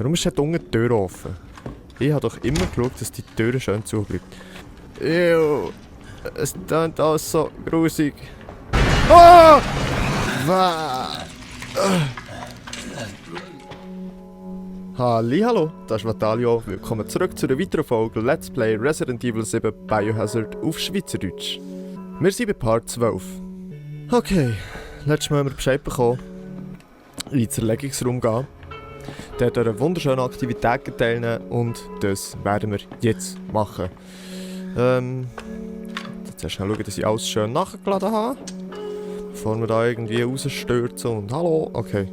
Warum ist dort unten die Tür offen? Ich habe doch immer geschaut, dass die Tür schön zubleibt. Ew, es klingt alles so grusig. Oh! Hallo, das ist Vatalio. Willkommen zurück zu einer weiteren Folge Let's Play Resident Evil 7 Biohazard auf Schweizerdeutsch. Wir sind bei Part 12. Okay, letztes Mal haben wir Bescheid bekommen, in den Zerlegungsraum gehen, dort an einer wunderschönen Aktivität teilnehmen und das werden wir jetzt machen. Jetzt schnell schauen, dass ich alles schön nachgeladen habe, bevor wir da irgendwie rausstürzen und hallo, okay.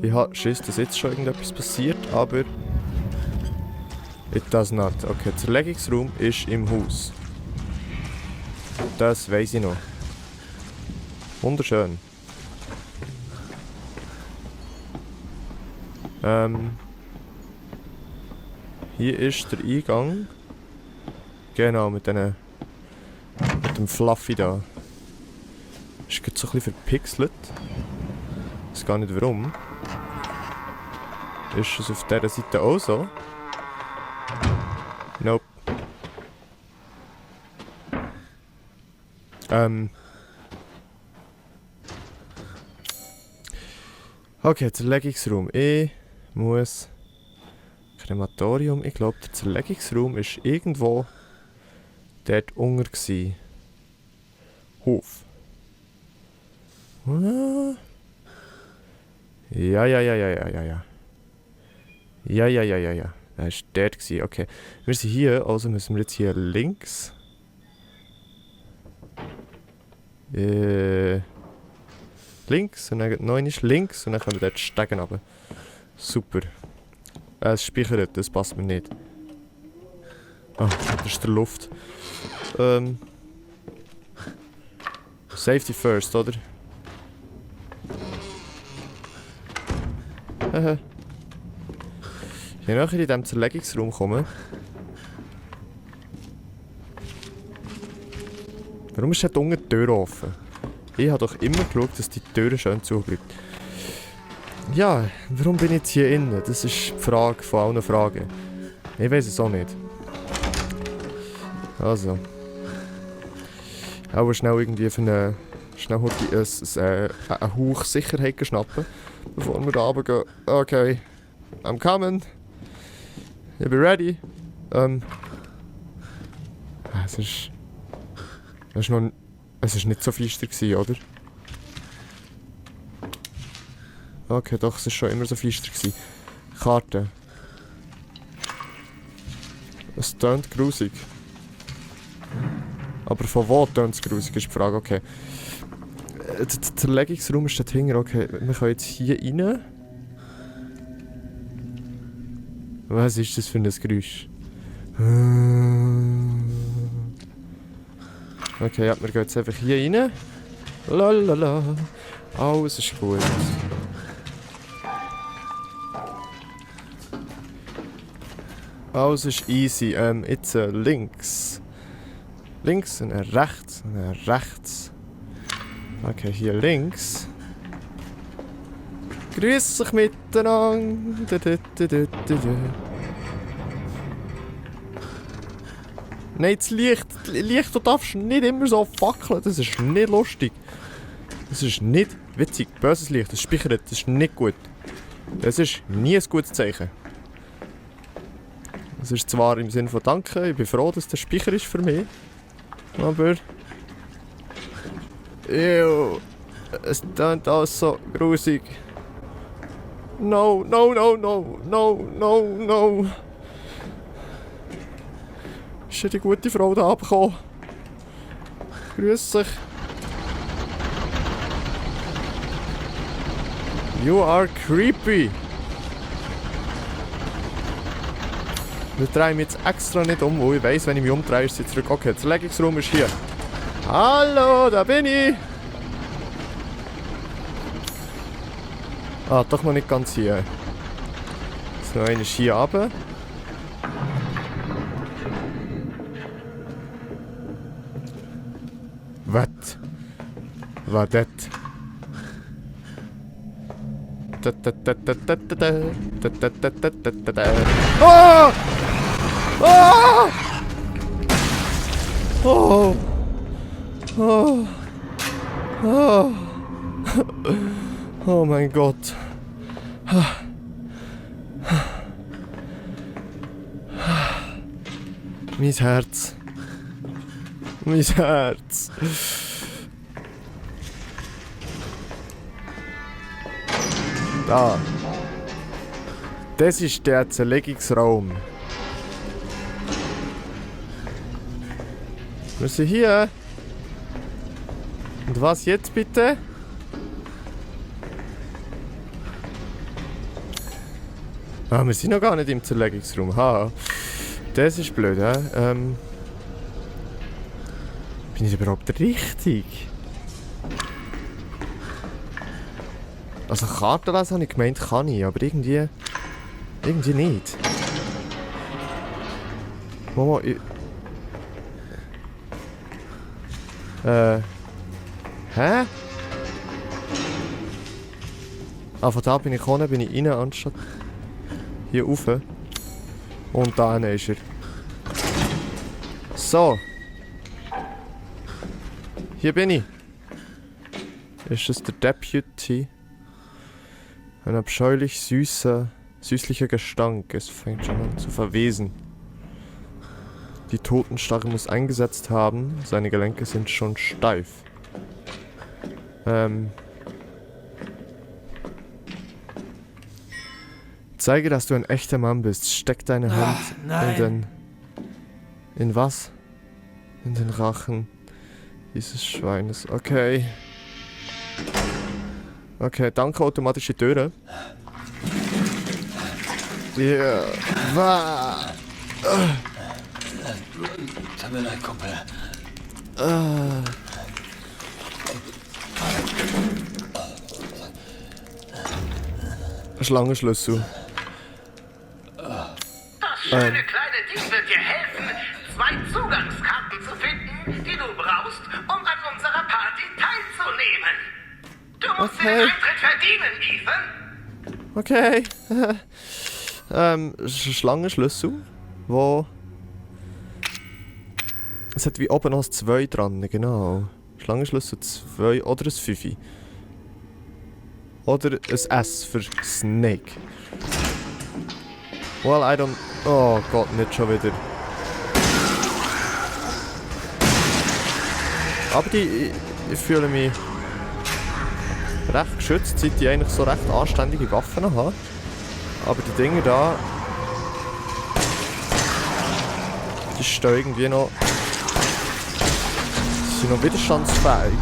Ich habe Schiss, dass jetzt schon irgendetwas passiert, aber it does not. Okay, der Zerlegungsraum ist im Haus. Das weiss ich noch. Wunderschön. Hier ist der Eingang. Genau, mit dem Fluffy da. Ist gerade so ein bisschen verpixelt. Ich weiß gar nicht warum. Ist es auf dieser Seite auch so? Nope. Okay, Zerlegungsraum. Ich muss... Krematorium. Ich glaube, der Zerlegungsraum war irgendwo dort unten gsi. Hof. Ja. Ja. Er war dort gsi. Okay. Wir sind hier, also müssen wir jetzt hier links. Links und dann neun ist links und dann können wir dort steigen runter. Super. Es speichert, das passt mir nicht. Ah, das ist der Luft. Safety first, oder? Je näher ich in diesem Zerlegungsraum komme. Warum ist dort unten die Tür offen? Ich habe doch immer geschaut, dass die Tür schön zubleibt. Ja, warum bin ich jetzt hier innen? Das ist die Frage von allen Fragen. Ich weiß es auch nicht. Also. Auch schnell irgendwie für eine... Schnell einen Hauch Sicherheit schnappen, bevor wir da runtergehen. Okay. I'm coming. Ich bin ready. Es ist nicht so finster gewesen, oder? Okay, doch, es ist schon immer so finster gewesen. Karte. Es tönt grusig. Aber von wo tönt es grusig, ist die Frage, okay. Der Zerlegungsraum ist dort hinten, okay. Wir können jetzt hier rein. Was ist das für ein Geräusch? Okay, ja, wir gehen jetzt einfach hier rein. Lalala. Alles ist gut. Alles ist easy. Jetzt links. Links und dann rechts und dann rechts. Okay, hier links. Grüß dich miteinander. Nein, das Licht, du darfst nicht immer so fackeln, das ist nicht lustig. Das ist nicht witzig. Böses Licht, das speichert, das ist nicht gut. Das ist nie ein gutes Zeichen. Das ist zwar im Sinne von Danke, ich bin froh, dass der Speicher ist für mich. Aber... Ew, es klingt alles so grusig. No. Ist ja die gute Frau da abgekommen? Grüß dich. You are creepy. Wir drehen mich jetzt extra nicht um, weil ich weiss, wenn ich mich umdrehe, ist sie zurück. Okay, der Zerlegungsraum ist hier. Hallo, da bin ich. Ah, doch noch nicht ganz hier. So, einer ist hier runter. Was? Was das? Oh! Oh! Oh! Oh! Oh! Oh mein Gott. Mein Herz. Mein Herz. Da. Das ist der Zerlegungsraum. Wir sind hier. Und was jetzt bitte? Ah, wir sind noch gar nicht im Zerlegungsraum. Ha. Das ist blöd, hä? Bin ich überhaupt richtig? Also Karten lesen habe ich gemeint, kann ich, aber irgendwie nicht. Mama, hä? Ah, von da bin ich gekommen, bin ich rein, anstatt hier rauf. Und da ist er. So. Hier bin ich. Ist das der Deputy? Ein abscheulich süßlicher Gestank. Es fängt schon an zu verwesen. Die Totenstarre muss eingesetzt haben. Seine Gelenke sind schon steif. Zeige, dass du ein echter Mann bist. Steck deine Hand in was? In den Rachen dieses Schweines. Okay. Okay, danke, automatische Türen. Ja. Tut mir leid, Kumpel. Schlangenschlüssel. Das schöne kleine Ding wird dir helfen, 2 Zugangskarten zu finden, die du brauchst, um an unserer Party teilzunehmen. Du musst den Eintritt verdienen, Ethan. Okay. Schlangenschlüssel, wo... Es hat wie oben noch ein 2 dran, genau. Schlangenschlüssel 2 oder ein 5. Oder ein S für Snake. Well, I don't... Oh Gott, nicht schon wieder. Aber ich fühle mich recht geschützt, seit ich eigentlich so recht anständige Waffen habe. Aber die Dinge da... Die stehen irgendwie noch... Die sind noch widerstandsfähig.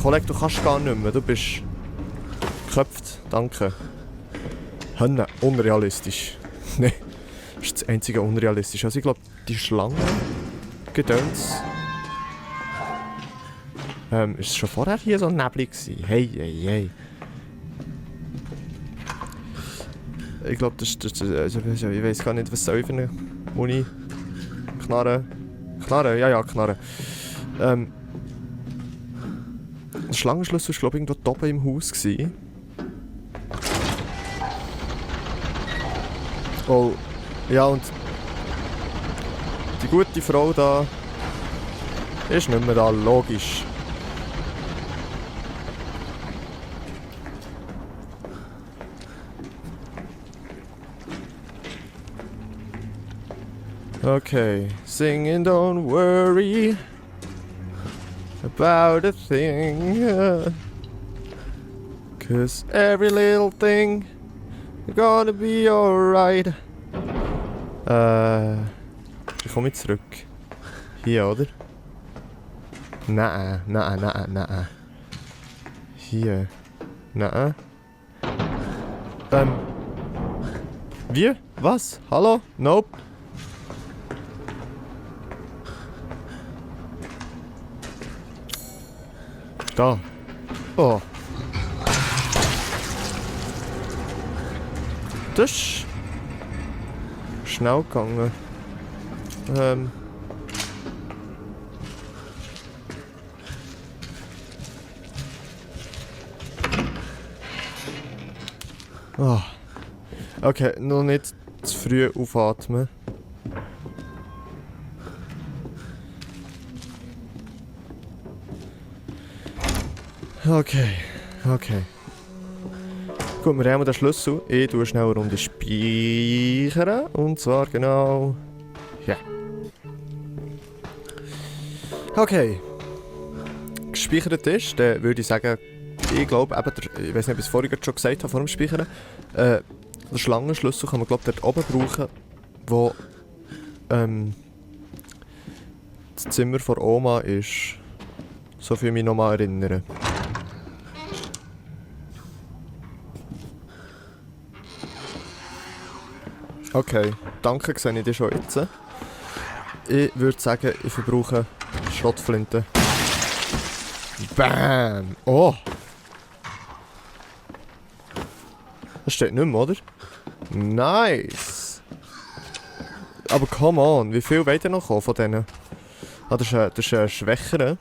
Kollege, du kannst gar nicht mehr, du bist... geköpft, danke. Hönne, unrealistisch. Ne, das ist das einzige unrealistisch. Also ich glaube, die Schlange... Gedöns... ist es schon vorher hier so neblig gewesen? Hey, hey, hey. Ich glaube, ich weiß gar nicht, was soll ich für eine Uni... Knarre... Knarre? Ja, Knarre. Der Schlangenschlüssel war, glaube ich, irgendwo oben im Haus gewesen. Oh, ja, und die gute Frau da ist nicht mehr da, logisch. Okay, singing, don't worry about a thing, 'cause every little thing gonna be alright. Wie komme ich zurück? Hier, oder? Nein. Hier. Nein. Wie? Was? Hallo? Nope. Da. Oh. Das ist schnell gegangen. Ah. Okay, noch nicht zu früh aufatmen. Okay. Gut, wir haben den Schlüssel. Ich tue schnell eine Runde speichern. Und zwar genau... Ja. Okay. Gespeichert ist, dann würde ich sagen, ich glaube, eben ich weiß nicht, ob ich es vorhin schon gesagt habe, vor dem Speichern, den Schlangenschlüssel kann man glaube ich dort oben brauchen, wo das Zimmer von Oma ist. So viel mich nochmal erinnern. Okay, danke, sehe ich dich schon jetzt. Ich würde sagen, ich verbrauche Schrottflinte. Bam! Oh! Das steht nicht mehr, oder? Nice! Aber come on, wie viel wollt ihr noch kommen von denen? Ah, das ist ein schwächerer.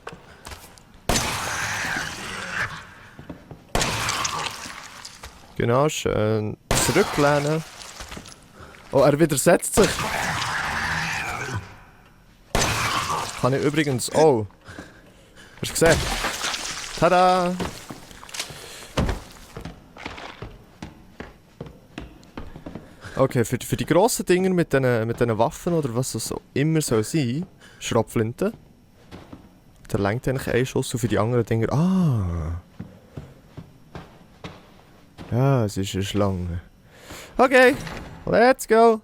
Genau, schön zurücklehnen. Oh, er widersetzt sich! Kann ich übrigens... Oh! Hast du gesehen? Tada! Okay, für die grossen Dinger mit diesen Waffen oder was es so immer soll sein, Schrotflinten, da lenkt eigentlich ein Schuss und für die anderen Dinger... Ah! Ja, es ist eine Schlange. Okay, let's go!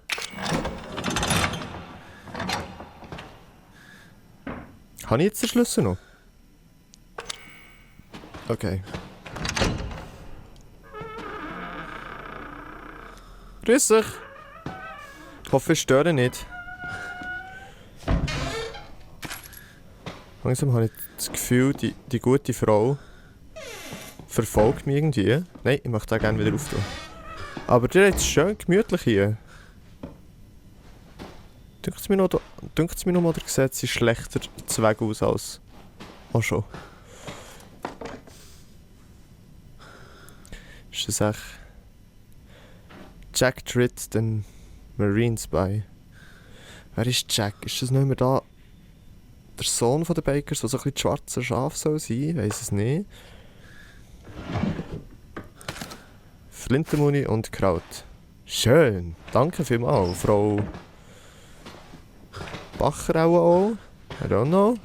Habe ich jetzt den Schlüssel noch? Okay. Grüß dich! Ich hoffe, ich störe nicht. Langsam habe ich das Gefühl, die gute Frau verfolgt mich irgendwie. Nein, ich möchte auch gerne wieder auftun. Aber der ist schön gemütlich hier. Dünkt es mir noch, der sieht sie schlechter zu Weg aus als auch schon. Ist das echt Jack Tritt, den Marine Spy? Wer ist Jack? Ist das nicht mehr da der Sohn von den Bakers, der so ein bisschen schwarzer Schaf soll sein? Ich weiss es nicht. Flintenmuni und Kraut. Schön. Danke vielmals, Frau Bacher auch. I don't know.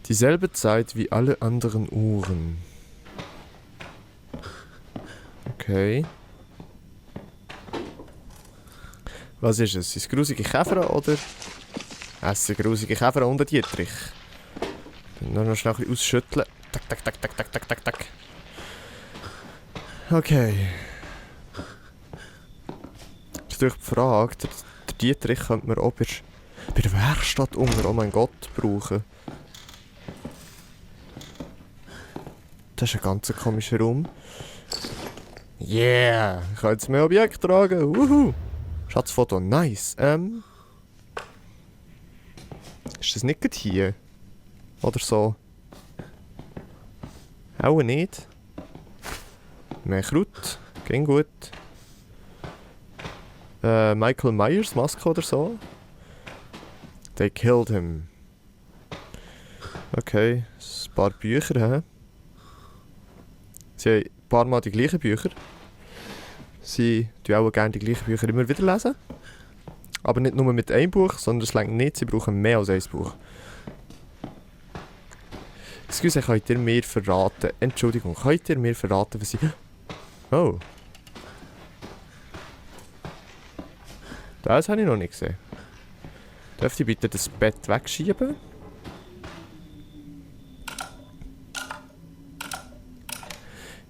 Dieselbe Zeit wie alle anderen Uhren. Okay. Was ist es? Sind es grusige Käfer oder? Essen grusige Käfer und Dietrich. Dann noch schnell ein bisschen ausschütteln. Tak. Okay. Das ist natürlich die Frage, der Dietrich könnte man auch bei der Werkstatt unter, oh mein Gott, brauchen. Das ist ein ganz komischer Raum. Yeah! Ich kann jetzt mehr Objekte tragen. Wuhu! Schatzfoto, nice. Ist das nicht gerade hier? Oder so? Auch nicht. Mehr Kraut. Ging gut. Michael Myers Maske oder so. They killed him. Okay, ein paar Bücher, hä? Sie haben ein paar Mal die gleichen Bücher. Sie tun auch gerne die gleichen Bücher immer wieder lesen. Aber nicht nur mit einem Buch, sondern es reicht nicht, sie brauchen mehr als ein Buch. Excuse, könnt ihr mir verraten... Entschuldigung, könnt ihr mir verraten, was sie... Oh. Das habe ich noch nicht gesehen. Dürft ihr bitte das Bett wegschieben?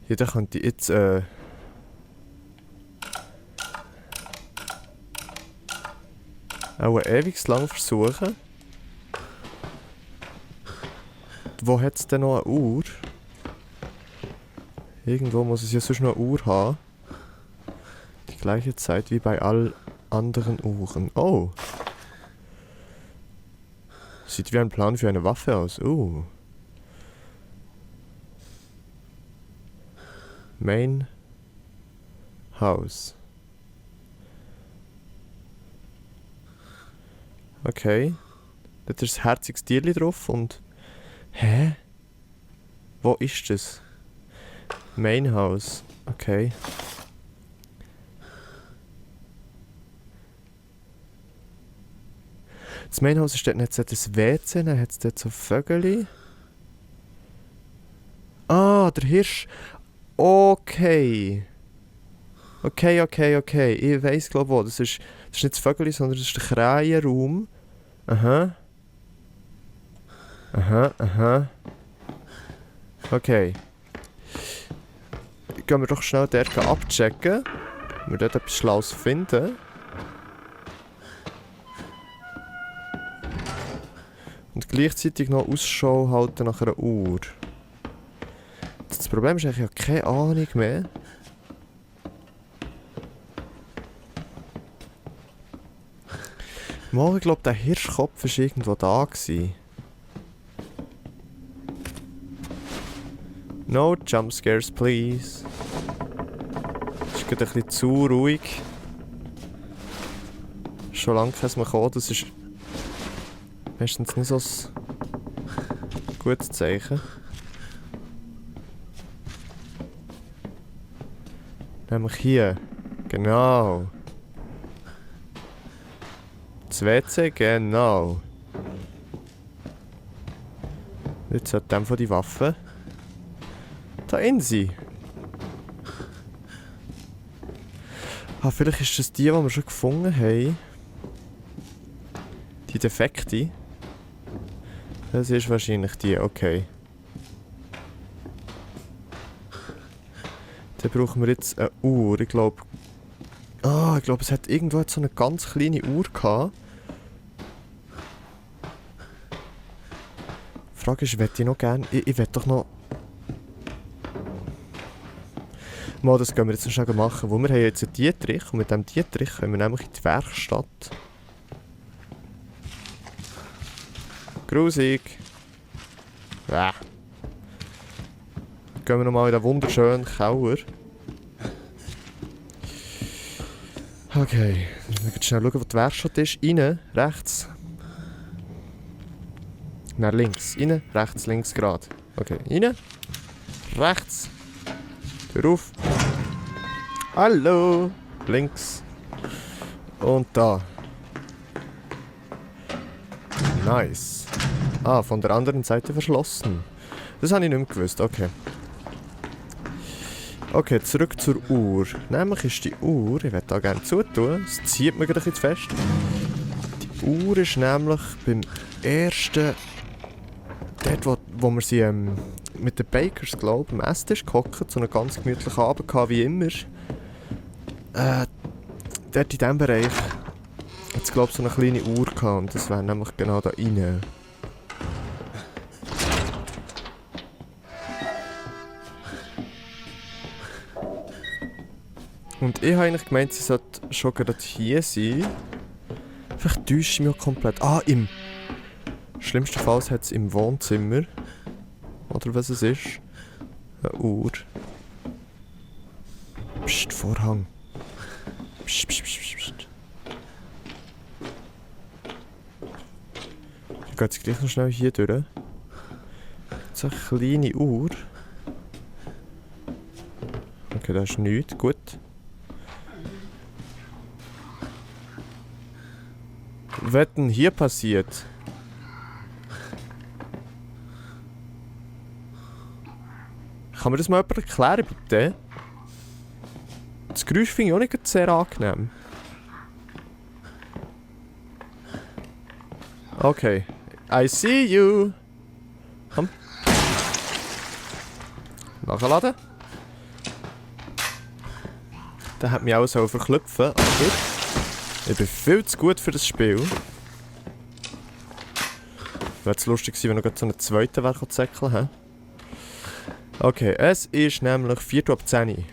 Ja, da könnte ich jetzt... auch ewig lang versuchen. Wo hat es denn noch eine Uhr? Irgendwo muss es ja sonst noch eine Uhr haben. Die gleiche Zeit wie bei allen anderen Uhren. Oh! Sieht wie ein Plan für eine Waffe aus. Main House. Okay. Da ist ein herziges Tierli drauf und... Hä? Wo ist das? Main House. Okay. Das Main House ist dort nicht so das WC, dann hat es dort so Vögel. Ah, der Hirsch. Okay. Okay. Ich weiss, glaube wo. Das ist nicht das Vögel, sondern das ist der Krähenraum. Aha. Okay. Gehen wir doch schnell dort abchecken. Wenn wir dort etwas Schlaues finden. Und gleichzeitig noch Ausschau halten nach einer Uhr. Das Problem ist eigentlich, ich habe keine Ahnung mehr. Mal, ich glaube, der Hirschkopf war irgendwo da gewesen. No jumpscares, please. Es ist gerade ein bisschen zu ruhig. Schon lange keins mehr gekommen, das ist meistens nicht so ein gutes Zeichen. Nämlich hier. Genau. Das WC, genau. Jetzt hat dem von die Waffe. Da in sie. Ah, vielleicht ist das die wir schon gefunden haben. Die defekte. Das ist wahrscheinlich die, okay. Dann brauchen wir jetzt eine Uhr, ich glaube... Ah, ich glaube, es hat irgendwo so eine ganz kleine Uhr gehabt. Die Frage ist, möchte ich noch gerne... Ich möchte doch noch... Mal, das gehen wir jetzt noch schnell machen, wo wir haben jetzt einen Dietrich und mit dem Dietrich können wir nämlich in die Werkstatt. Grusig. Gehen wir nochmal in den wunderschönen Keller. Okay, wir müssen schnell schauen, wo die Werkstatt ist. Rein, rechts. Nach links. Rein, rechts, links, gerade. Okay, rein. Rechts. Tür auf. Hallo. Links. Und da. Nice. Ah, von der anderen Seite verschlossen. Das habe ich nicht mehr gewusst, okay. Okay, zurück zur Uhr. Nämlich ist die Uhr, ich werde da gerne zutun, es zieht mir gerade ein bisschen fest. Die Uhr ist nämlich beim ersten, dort wo wir sie mit den Bakers, glaube ich, am Esstisch gehockt, so einen ganz gemütlichen Abend gehabt, wie immer. Dort in diesem Bereich hat es, glaube ich, so eine kleine Uhr gehabt und das wäre nämlich genau da rein. Und ich habe eigentlich gemeint, sie sollte schon gerade hier sein. Vielleicht täusche ich mich auch komplett. Ah, im schlimmstenfalls hat es im Wohnzimmer. Oder was es ist. Eine Uhr. Psst, Vorhang. Psst. Ich gehe jetzt gleich noch schnell hier durch. So eine kleine Uhr. Okay, da ist nichts. Gut. Was denn hier passiert? Kann mir das mal jemand erklären, bitte? Das Geräusch finde ich auch nicht sehr angenehm. Okay. I see you. Komm. Nachladen. Der hat mich auch so verklopfen. Aber ich bin viel zu gut für das Spiel. Wäre es lustig gewesen, wenn noch so einen zweiten wäre zäckeln, hä? Okay, es ist nämlich 10:04.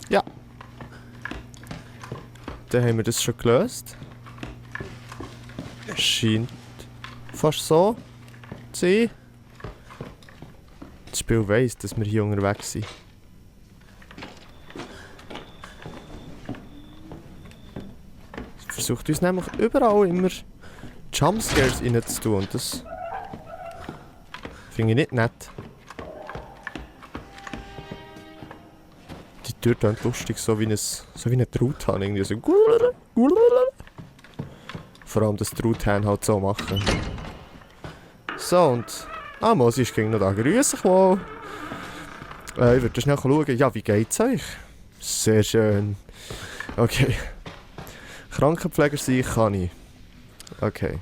Ja. Dann haben wir das schon gelöst. Scheint fast so zu sein. Das Spiel weiss, dass wir hier unterwegs sind. Es versucht uns nämlich überall immer Jumpscares reinzutun und das finde ich nicht nett. Die Tür klingt lustig, so wie ein Truthahn. Irgendwie so. Vor allem das Truthahn halt so machen. So und... Mosi ist noch da. Grüß dich mal. Ich würde schnell schauen. Ja, wie geht's euch? Sehr schön. Okay. Krankenpfleger sein kann ich. Okay.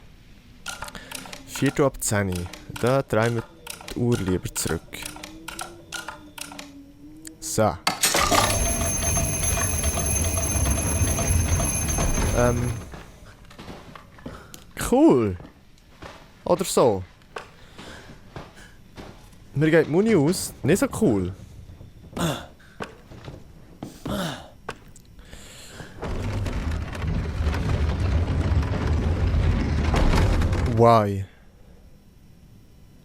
4 ab 10. Da drehen wir die Uhr lieber zurück. So. Cool. Oder so. Mir geht die Muni aus. Nicht so cool. Why?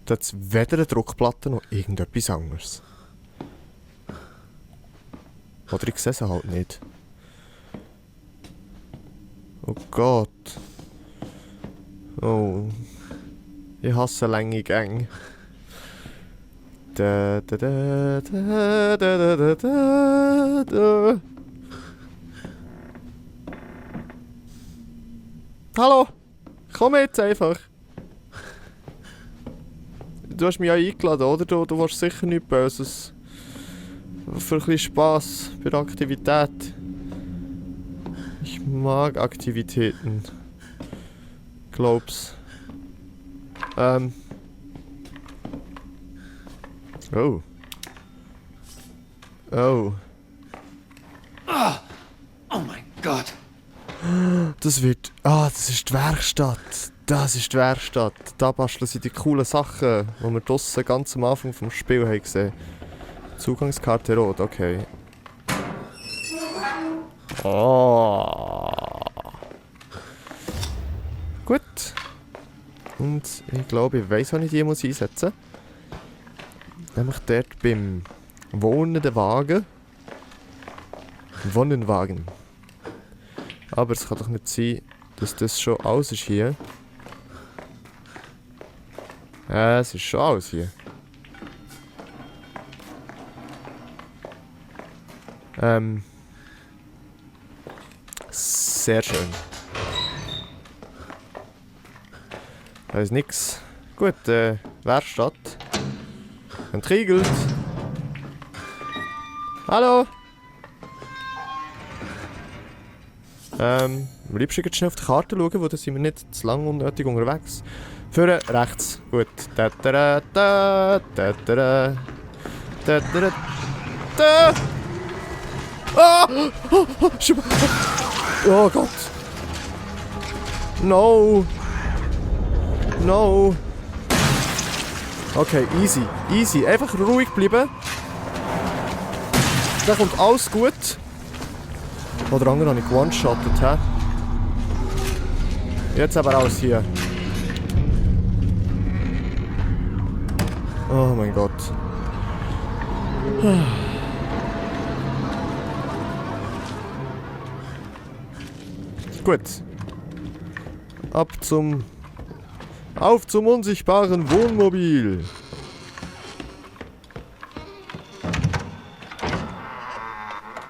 Das ist weder eine Druckplatte noch irgendetwas anderes. Oder ich sehe sie halt nicht. Oh Gott. Oh. Ich hasse lange Gänge. Da, da, da, da, da, da, da, da. Hallo! Komm jetzt einfach! Du hast mich ja eingeladen, oder? Du willst sicher nichts Böses. Für ein bisschen Spass bei der Aktivität. Ich mag Aktivitäten. Glaub's. Oh. Oh. Oh mein Gott. Das wird... das ist die Werkstatt. Das ist die Werkstatt. Da basteln sie die coolen Sachen, die wir draussen ganz am Anfang vom Spiel haben gesehen. Zugangskarte rot, okay. Oh. Gut. Und ich glaube, ich weiss, wann ich die muss einsetzen muss. Nämlich dort beim wohnenden Wagen. Wohnenwagen. Aber es kann doch nicht sein, dass das schon alles ist hier. Es ist schon alles hier. Sehr schön. Da ist nix. Gut, Werkstatt. Entriegelt. Hallo! Liebst du schnell auf die Karte schauen, wo da sind wir nicht zu lang unnötig unterwegs. Führen, rechts. Gut. Da, da, da, da, da, da, da, da. Ah! Oh, oh, oh Gott! No! No! Okay, easy. Easy. Einfach ruhig bleiben. Dann kommt alles gut. Oder andere habe ich one-shottet, hä? Jetzt aber alles hier. Oh mein Gott. Gut. Auf zum unsichtbaren Wohnmobil.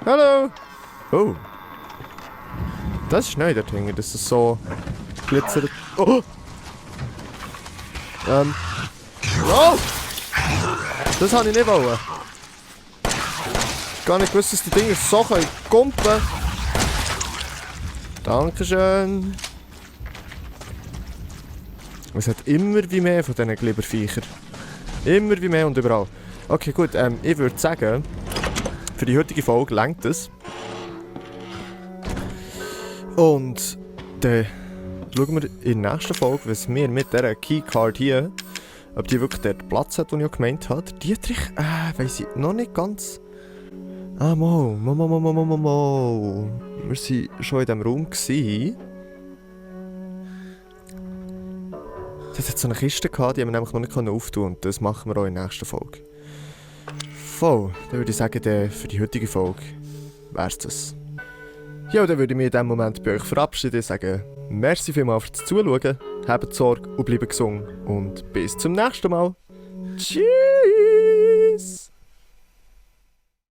Hallo. Oh. Das ist neu, der Ding, dass es so glitzert. Oh! Oh! Das habe ich nicht wollen. Gar nicht gewusst, dass die Dinger so kumpen können. Dankeschön. Es hat immer wie mehr von diesen Glibberviechern. Immer wie mehr und überall. Okay, gut, ich würde sagen, für die heutige Folge reicht es. Und dann schauen wir in der nächsten Folge, was wir mit dieser Keycard hier, ob die wirklich dort Platz hat, den ich gemeint habe. Dietrich, weiss ich noch nicht ganz. Mal. Wir waren schon in diesem Raum. Das hat so eine Kiste gehabt, die haben wir nämlich noch nicht auftun können. Und das machen wir auch in der nächsten Folge. Voll, dann würde ich sagen, für die heutige Folge wär's das. Ja, dann würde ich mich in diesem Moment bei euch verabschieden und sagen, merci vielmals fürs Zuschauen, habt Sorge und bleibt gesund und bis zum nächsten Mal. Tschüss!